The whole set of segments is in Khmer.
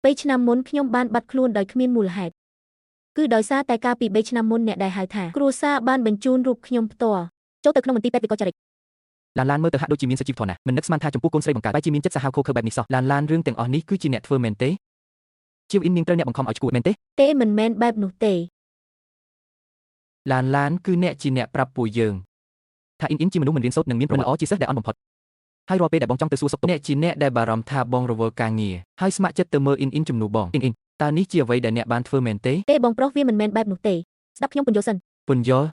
3ឆ្នាំមុនខ្ញុំបានបាត់ខ្លួនដោយគ្មានមូលហេតុគឺដោយសារតែកាលពី3ឆ្នាំមុនអ្នកដែលហៅថាគ្រួសារបានបញ្ជូនរូបខ្ញុំផ្ទាល់ចូលទៅក្នុងមន្ទីរពេទ្យវិកលចរិត ឡានឡានមើលទៅហាក់ដូចជាមានសុជីវធម៌ណាស់មិននឹកស្មានថាចំពោះកូនស្រីបង្កើតបែរជាមានចិត្តសាហាវឃោរឃៅបែបនេះសោះឡានឡានរឿងទាំងអស់នេះគឺជាអ្នកធ្វើមែនទេជាវអ៊ីននាងត្រូវអ្នកបង្ខំឲ្យឈួតមែនទេ ទេមិនមែនបែបនោះទេ ឡានឡានគឺអ្នកជាអ្នកប្រាប់ពួកយើងថាអ៊ីនអ៊ីនជាមនុស្សមិនរៀនសូត្រនិងមានប្រវត្តិល្អជាសិស្សដែលអន់បំផុតហើយរាល់ពេលដែលបងចង់ទៅសួរសុខទុក្ខអ្នកជាអ្នកដែលបារម្ភថាបងរវល់ការងារហើយស្ម័គ្រចិត្តទៅមើលអ៊ីនអ៊ីនជំនួសបងអ៊ីនអ៊ីនតើនេះជាអ្វីដែលអ្នកបានធ្វើមែនទេ ទេបងប្រុសវាមិនមែនបែបនោះទេស្ដាប់ខ្ញុំពន្យល់សិន ពន្យល់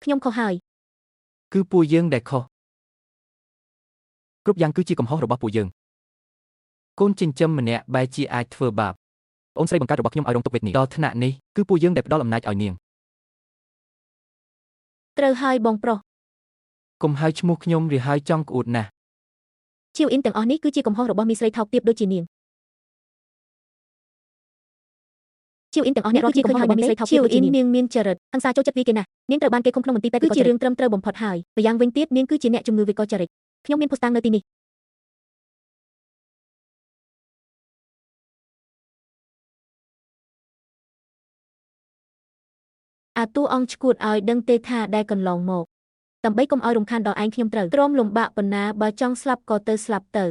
ខ្ញុំខុសហើយ គឺពួកយើងដែលខុសគ្រប់យ៉ាងគឺជាកំហុសរបស់ពួកយើងកូនចិញ្ចឹមម្នាក់បែរជាអាចធ្វើបាបអូនស្រីបង្កើតរបស់ខ្ញុំឲ្យរងទុក្ខវេទនាដល់ថ្នាក់នេះគឺពួកយើងដែលផ្ដល់អំណាចឲ្យនាង ត្រូវហើយបងប្រុស កុំហៅឈ្មោះខ្ញុំឬហើយចង់ក្អួតណាស់ ឈៀវអ៊ីនទាំងអស់នេះគឺជាកំហុសរបស់មីស្រីថោកទាបដូចជានាងឈៀវអ៊ីនទាំងអស់នេះគឺជាកំហុសរបស់មីស្រីថោកទាបដូចជានាងនាងមានចរិតហិង្សាចូលចិត្តវាគេណាស់នាងត្រូវបានគេឃុំក្នុងមន្ទីរពេទ្យគឺជារឿងត្រឹមត្រូវបំផុតហើយម្យ៉ាងវិញទៀតនាងគឺជាអ្នកជំងឺវិកលចរិតខ្ញុំមានភស្តុតាងនៅទីនេះអាតួអង្គឈួតឲ្យដឹងទេថាដែលកន្លងមកដើម្បីកុំឲ្យរំខានដល់ឯងខ្ញុំត្រូវទ្រាំលំបាកប៉ុណ្ណាបើចង់ស្លាប់ក៏ទៅស្លាប់ទៅ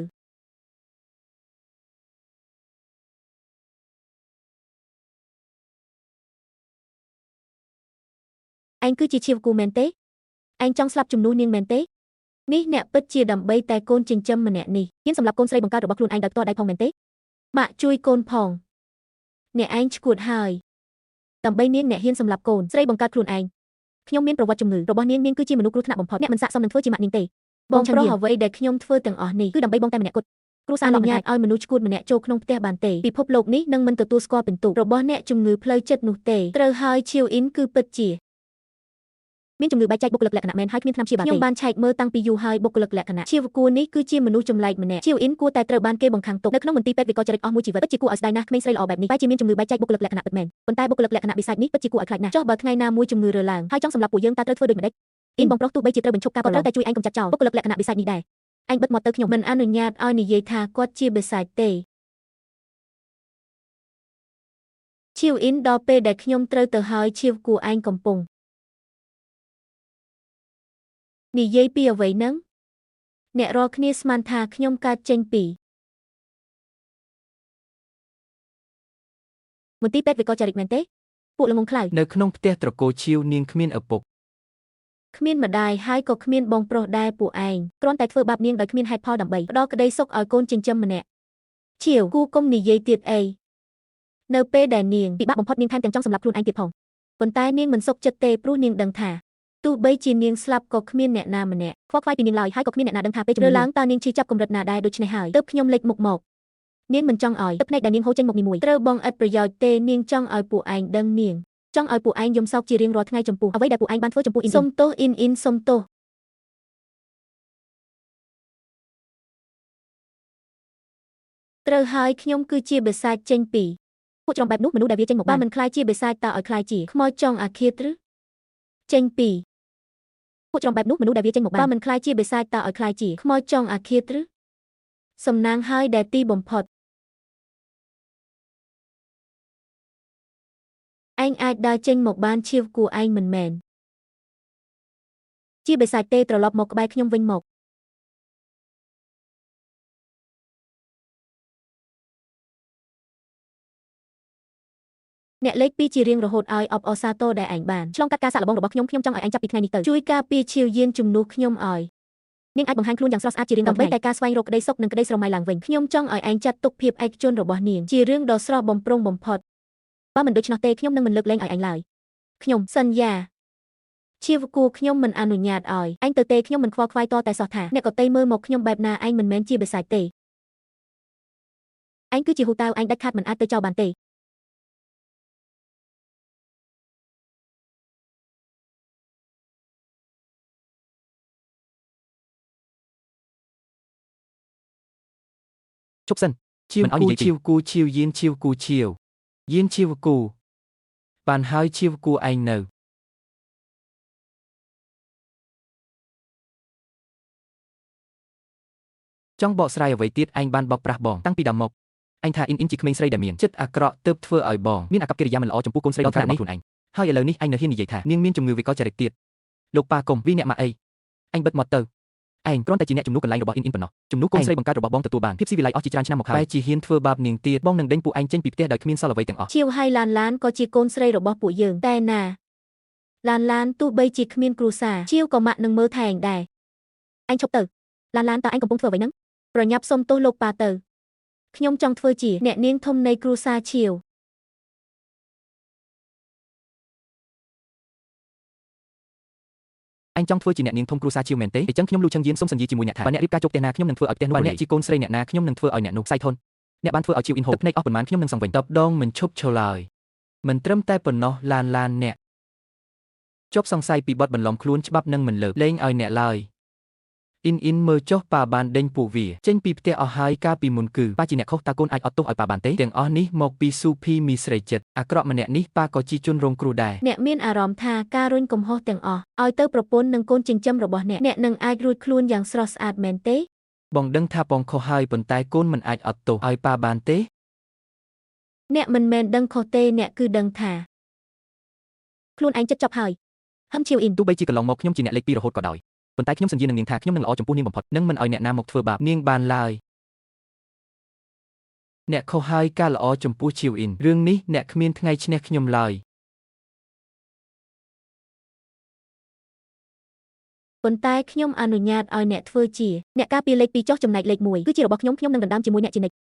ឯងគឺជាឈៀវគូមែនទេឯងចង់ស្លាប់ជំនួសនាងមែនទេនេះអ្នកពិតជាដើម្បីតែកូនចិញ្ចឹមម្នាក់នេះហ៊ានសម្លាប់កូនស្រីបង្កើតរបស់ខ្លួនឯងដោយផ្ទាល់ដៃផងមែនទេម៉ាក់ជួយកូនផងអ្នកឯងឈួតហើយដើម្បីនាងអ្នកហ៊ានសម្លាប់កូនស្រីបង្កើតខ្លួនឯងខ្ញុំមានប្រវត្តិជំងឺរបស់នាងនាងគឺជាមនុស្សគ្រោះថ្នាក់បំផុតអ្នកមិនស័ក្តិសមនឹងធ្វើជាម៉ាក់នាងទេបងប្រុសអ្វីដែលខ្ញុំធ្វើទាំងអស់នេះគឺដើម្បីបងតែម្នាក់គត់គ្រួសារអនុញ្ញាតឲ្យមនុស្សឈួតម្នាក់ចូលក្នុងផ្ទះបានទេពិភពលោកនេះនឹងមិនទទួលស្គាល់ពិន្ទុរបស់អ្នកជំងឺផ្លូវចិត្តនោះទេត្រូវហើយឈៀវអ៊ីនគឺពិតជាមានជំងឺបែកចែកបុគ្គលិកលក្ខណៈមែនហើយគ្មានថ្នាំព្យាបាលទេខ្ញុំបានឆែកមើលតាំងពីយូរហើយបុគ្គលិកលក្ខណៈឈៀវគួរនេះគឺជាមនុស្សចម្លែកម្នាក់ឈៀវអ៊ីនគួរតែត្រូវបានគេបង្ខាំងទុកនៅក្នុងមន្ទីរពេទ្យវិកលចរិតអស់មួយជីវិតពិតជាគួរឲ្យស្ដាយណាស់ក្មេងស្រីល្អបែបនេះបែរជាមានជំងឺបែកចែកបុគ្គលិកលក្ខណៈពិតមែនប៉ុន្តែបុគ្គលិកលក្ខណៈបិសាចនេះពិតជាគួរឲ្យខ្លាចណាស់ចុះបើថ្ងៃណាមួយជំងឺរើឡើងហើយចង់សម្លាប់ពួកយើងតើត្រូវធ្វើដូចម្តេចអ៊ីនបងប្រុសទោះបីជាត្រូវបញ្ឈប់ការក៏ត្រូវតែជួយឯងកម្ចាត់ចោលបុគ្គលិកលក្ខណៈបិសាចនេះដែរឯងបិទមាត់ទៅខ្ញុំមិនអនុញ្ញាតឲ្យនិយាយថាគាត់ជាបិសាចទេឈៀវអ៊ីនដល់ពេលដែលខ្ញុំត្រូវទៅហើយឈៀវគួរឯងកំពុងនិយាយពីអ្វីនឹងអ្នករាល់គ្នាស្មានថាខ្ញុំកើតចេញពីមន្ទីរពេទ្យវិកលចរិតមែនទេពួកល្ងងខ្លៅ នៅក្នុងផ្ទះត្រកូលឈៀវនាងគ្មានឪពុក គ្មានម្ដាយហើយក៏គ្មានបងប្រុសដែរពួកឯងគ្រាន់តែធ្វើបាបនាងដោយគ្មានហេតុផលដើម្បីផ្ដល់ក្តីសុខឲ្យកូនចិញ្ចឹមម្នាក់ឈៀវគូគុំនិយាយទៀតអីនៅពេលដែលនាងពិបាកបំផុតនាងថែមទាំងចង់សម្លាប់ខ្លួនឯងទៀតផងប៉ុន្តែនាងមិនសុខចិត្តទេព្រោះនាងដឹងថាទោះបីជានាងស្លាប់ក៏គ្មានអ្នកណាម្នាក់ខ្វល់ខ្វាយពីនាងឡើយហើយក៏គ្មានអ្នកណាដឹងថាពេលជំងឺឡើងតើនាងឈឺចាប់កម្រិតណាដែរដូច្នេះហើយទើបខ្ញុំលេចមុខមកនាងមិនចង់ឲ្យទឹកភ្នែកដែលនាងហូរចេញមកនេះមួយត្រូវបងឥតប្រយោជន៍ទេនាងចង់ឲ្យពួកឯងដឹងនាងចង់ឲ្យពួកឯងយំសោកជារៀងរាល់ថ្ងៃចំពោះអ្វីដែលពួកឯងបានធ្វើចំពោះអ៊ីនសុំទោសអ៊ីនអ៊ីនសុំទោសត្រូវហើយខ្ញុំគឺជាបិសាចចេញពីពួកច្រំបែបនោះមនុស្សដែលវាចេញមកបានមិនខ្លាយជាបិសាចតើឲ្យខ្លាយជាខ្មោចចង់អាឃាតឬចេញពីពួកច្រំបែបនោះមនុស្សដែលវាចេញមកបានមិនខ្លាយជាបិសាចតើឲ្យខ្លាយជាខ្មោចចង់អាឃាតឬសំណាងហើយដែលទីបំផុតឯងអាចដើរចេញមកបានឈៀវគួរឯងមិនមែនជាបិសាចទេត្រឡប់មកក្បែរខ្ញុំវិញមកអ្នកលេខ2ជារៀងរហូតឲ្យអបអរសាទរដែលឯងបានឆ្លងកាត់ការសាកល្បងរបស់ខ្ញុំខ្ញុំចង់ឲ្យឯងចាប់ពីថ្ងៃនេះទៅជួយការពារឈៀវយានជំនួសខ្ញុំឲ្យនាងអាចបង្ហាញខ្លួនយ៉ាងស្រស់ស្អាតជារៀងរាល់ថ្ងៃដើម្បីតែការស្វែងរកក្តីសុខនិងក្តីស្រមៃឡើងវិញខ្ញុំចង់ឲ្យឯងចាត់ទុកភាពឯកជនរបស់នាងជារឿងដ៏ស្រស់បំព្រងបំផុតបើមិនដូច្នោះទេខ្ញុំនឹងមិនលើកលែងឲ្យឯងឡើយខ្ញុំសន្យាឈៀវគួរខ្ញុំមិនអនុញ្ញាតឲ្យឯងទៅទេខ្ញុំមិនខ្វល់ខ្វាយតតែសោះថាអ្នកក៏តៃមើលមកខ្ញុំបែបណាឯងមិនមែនជាបិសាចទេឯងគឺជាហ៊ូតាវឯងដាច់ខាតមិនអាចទៅចោលបានទេ ឈប់សិន ឈៀវ មិនឲ្យ គូ និយាយទៀត ឈៀវគូឈៀវយៀនឈៀវគូឈៀវយៀនឈៀវគូបានហើយឈៀវគូឯងនៅចង់បកស្រាយអ្វីទៀតឯងបានបោកប្រាស់បង តាំងពីដើមមកឯងថាអ៊ីនអ៊ីនជាក្មេងស្រីដែលមាន ចិត្តអាក្រក់ទើបធ្វើឲ្យបង មានអាកប្បកិរិយាមិនល្អចំពោះកូនស្រី ដល់ បង្កើត ថ្នាក់នេះ របស់ខ្លួនឯងហើយឥឡូវនេះឯងនៅហ៊ាននិយាយថានាងមានជំងឺវិកលចរិតទៀតលោកប៉ាកុំវីអ្នកម៉ាក់អីឯងបិទមាត់ទៅឯងគ្រាន់តែជាអ្នកជំនួសកន្លែងរបស់អ៊ីនអ៊ីនប៉ុណ្ណោះជំនួសកូនស្រីបង្កើតរបស់បងទទួលបានភាពស៊ីវិល័យអស់ជាច្រើនឆ្នាំមកហើយ បែរជាហ៊ានធ្វើបាបនាងទៀត បងនឹងដេញពួកឯងចេញពីផ្ទះដោយគ្មានសល់អ្វីទាំងអស់ ឈៀវហើយឡានឡានក៏ជាកូនស្រីរបស់ពួកយើងតែណាឡានឡានទោះបីជាគ្មានគ្រួសារឈៀវក៏ម៉ាក់នឹងមើលថែឯងដែរឯងឈប់ទៅឡានឡានតើឯងកំពុងធ្វើអ្វីហ្នឹងប្រញាប់សុំទោសលោកប៉ាទៅខ្ញុំចង់ធ្វើជាអ្នកនាងធំនៃគ្រួសារឈៀវ ឯងចង់ធ្វើជាអ្នកនាងធំគ្រួសារជាវមែនទេអញ្ចឹងខ្ញុំលូឆឹងយៀនសូមសញ្ញជាមួយអ្នកថាបើអ្នករៀបការជោគផ្ទះណាខ្ញុំនឹងធ្វើឲ្យផ្ទះនោះ បើអ្នកជាកូនស្រីអ្នកណាខ្ញុំនឹងធ្វើឲ្យអ្នកនោះ សៃធនអ្នកបានធ្វើឲ្យជាវអ៊ីនហូទឹកភ្នែកអស់ប៉ុន្មានខ្ញុំនឹងសងវិញ តបដងមិនឈប់ឈរឡើយមិនត្រឹមតែប៉ុណ្ណោះឡានឡានអ្នកជាប់សង្ស័យពីបទបន្លំខ្លួនច្បាប់នឹងមិនលើកលែងឲ្យអ្នកឡើយអ៊ីនអ៊ីនមើលចុះប៉ាបានដេញពួកវាចេញពីផ្ទះអស់ហើយកាលពីមុនគឺ ប៉ាជាអ្នកខុសតើកូនអាចអត់ទោសឲ្យប៉ាបានទេ ទាំងអស់នេះមកពីស៊ូភីមីស្រីចិត្តអាក្រក់ម្នាក់នេះប៉ាក៏ជាជនរងគ្រោះដែរ អ្នកមានអារម្មណ៍ថាការរុញកំហុសទាំងអស់ឲ្យទៅប្រពន្ធនិងកូនចិញ្ចឹមរបស់អ្នកអ្នកនឹងអាចរួចខ្លួនយ៉ាងស្រស់ស្អាតមែនទេ បងដឹងថាបងខុសហើយប៉ុន្តែកូនមិនអាចអត់ទោសឲ្យប៉ាបានទេ អ្នកមិនមែនដឹងខុសទេអ្នកគឺដឹងថាខ្លួនឯងចិត្តចប់ហើយហឹមឈៀវអ៊ីន ទោះបីជាកន្លងមកខ្ញុំជាអ្នកលេខ2រហូតក៏ដោយប៉ុន្តែខ្ញុំសញ្ញនឹងនាងថាខ្ញុំនឹងល្អចំពោះនាងបំផុត នឹងមិនឲ្យអ្នកណាមកធ្វើបាបនាងបានឡើយអ្នកខុសហើយការល្អចំពោះឈៀវអ៊ីនរឿងនេះអ្នកគ្មានថ្ងៃឈ្នះខ្ញុំឡើយ ប៉ុន្តែខ្ញុំអនុញ្ញាតឲ្យអ្នកធ្វើជាអ្នកការពារលេខ2ចុះចំណែកលេខ1គឺជារបស់ខ្ញុំខ្ញុំនឹងដណ្ដើមជាមួយអ្នកជានិច្ច